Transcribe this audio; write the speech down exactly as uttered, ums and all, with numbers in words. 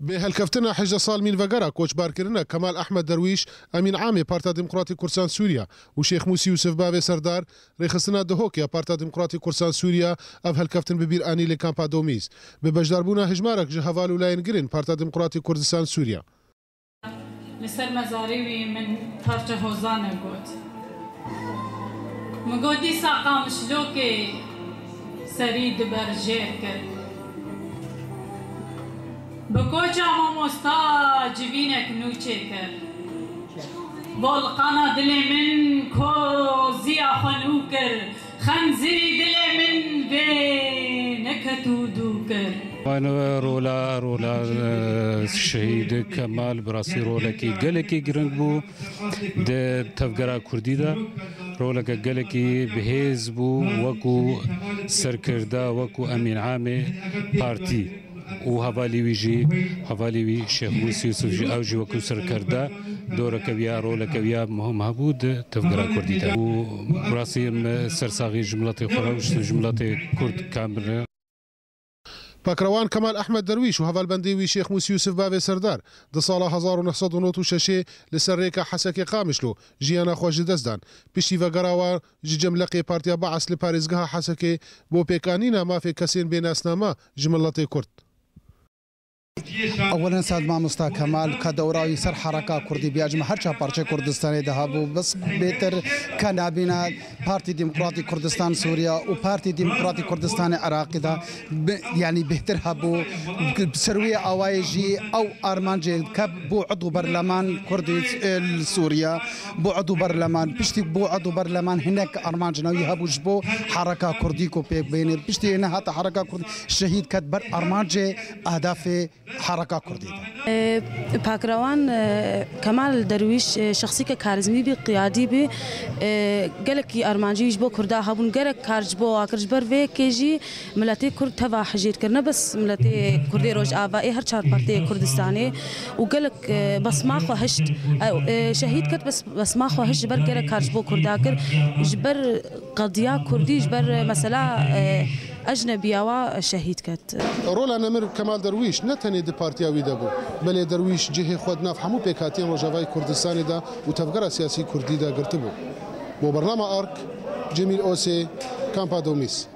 Bi helkeftina hejdeh sal mîn vegera koçbarkirina Kemal Ehmed Derwîş, Emîn Amê Partiya Demokratîk Kurdistan Sûriya û Şêx Mûsî Yûsif Bavê Serdar, rêxistina Duhok ya Partiya Demokratîk Kurdistan Sûriya, ev helkeftin bi bîr anî li kampa Domîz. Bi beşdarbûna hejmarek ji heval û layên girên Partiya Demokratîk Kurdistan Sûriya. Li ser mezarê wî min parçe hozane got. Min got, dîsa Qamişlokê serî di ber jêr kir. Bi koça mamosta civînek nû çêkir. Volqana dilê min koziya xwe nû kir. Xenzirî dilê min vê neket û dû kir. Wan rola, rola, e, şehîd Kemal bi rastî rolekî gelekî giring bû di tevgera kurdî de. Roleke gelekî bihêz bû, wekû serkirda, wekû emîn amê partî. Û hevalî wî jî, hevalî wî Şêx Mûsî Yûsif jî, ew jî wekû serkirda doreke wî ya, roleke wî ya muhim hebû di tevgera kurdî de. Û bi rastî em sersaxî ji miletê xwe re û ji miletê kurd kamil re. Pakrewan Kemal Ehmed Derwîş û hevalbendê wî Şêx Mûsî Yûsif Bavê Serdar di sala hezar û neh sed û nod û şeşê li ser rêka Hesekê Qamişlo jiyana xwe ji dest dan. Piştî vegera wan ji cem leqê Partiya Baas li parêzgeha Hesekê bo pêkanîna mafê kesên bê nasname ji miletê Kurd. Ewelen Seyd Mamosta Kemal ke dewra wî ser hereka kurdî bîya, ji me her çar parçeyê Kurdistanê de hebû, bes bêtir ke nabîna Partî Demokratîk Kurdistan Sûriya û Partî Demokratîk Kurdistanê Iraqê de bi-, yanî bêhtir hebû. Bi ser wî awayê jî ew armancê ke bû idû berleman Kurdî, e, li Sûriya, bû idû berleman, piştî bû idû berleman hinek armancên wî hebû ji bo hereka kurdî ku pêk bêne. Piştî ne hata hereka kurdî şehîd ket ber armancê, ehdafê hereka kurdî de. E, Pakrewan, e, Kemal Derwîş, e, şexsîke karîzmî bî, qiyadî bî. E, gelekî armancî ji bo Kurda hebûn, gerek kar ji bo wa kir. Ji ber vê yekê jî miletê Kurd teva hijêr kir. Ne bes miletê Kurdê Rojava, ê her çar partiyê Kurdistanê û gelek, e, besma xwe hişt. E, e, şehîd ket, bes besma xwe hişt ji ber gerek kar ji bo Kurda kir. Ji ber qediya Kurdî, ji ber mesela, e, ecnebiya wa şehîd ket. Rola nemir Kemal Derwîş ne tenê di partiya wî de bû, belê Derwîş cihê xwe di nav hemû pêkhatiyên Rojavayê Kurdistanê de û tevgera siyasî kurdî de girtibû. Bo bernama Ark, Cemîl Osê, Kampa Domîz.